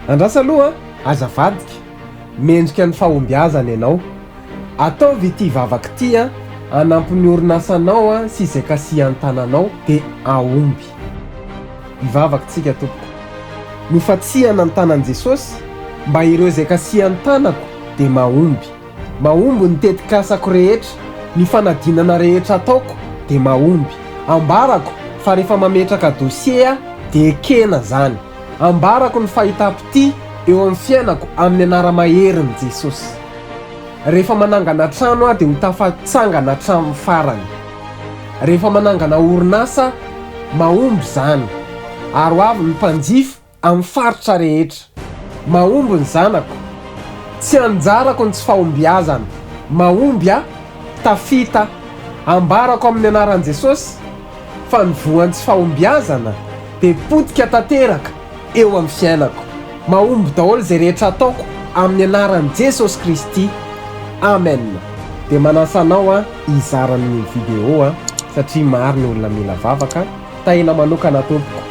Andraso aloha a! Aza avadika. Mendrika ny fahombiazana ianao. Ataovy ity vavaka ity a, hanampy ny orinasanao a sy izay kasihan-tananao dia hahomby. Hivavaka tsika tompoko. Nofatsihana ny tanan'i Jesosy mba ireo izay kasihan-tanako dia mahomby. Mahomby ny tetikasako rehetra, ny fanadinana rehetra ataoko dia mahomby. Ambarako fa rehefa mametraka dossier aho dia ekena zany. Ambarako ny fahitam-pitia eo amin'ny fiainako amin'ny anara-maherin'i Jesosy. Rehefa manangana trano aho dia ho tafatsangana hatramin'ny farany. Rehefa manangana orinasa, mahomby izany. Ary ho avy ny mpanjifa amin'ny faritra rehetra. Mahomby ny zanako. Tsy anjarako ny tsy fahombiazana. Mahomby aho, tafita aho. Ambarako amin'ny anaran'i Jesosy fa ny voan'ny tsy fahombiazana dia potika tanteraka eo amin'ny fiainako. Mahomby daholo izay rehetra ataoko amin'ny anaran'i Jesosy Kristy. Amen. Dia manasa anao aho hizara ny video satria maro ny olona mila vavaka. Tahina manokana tompoko.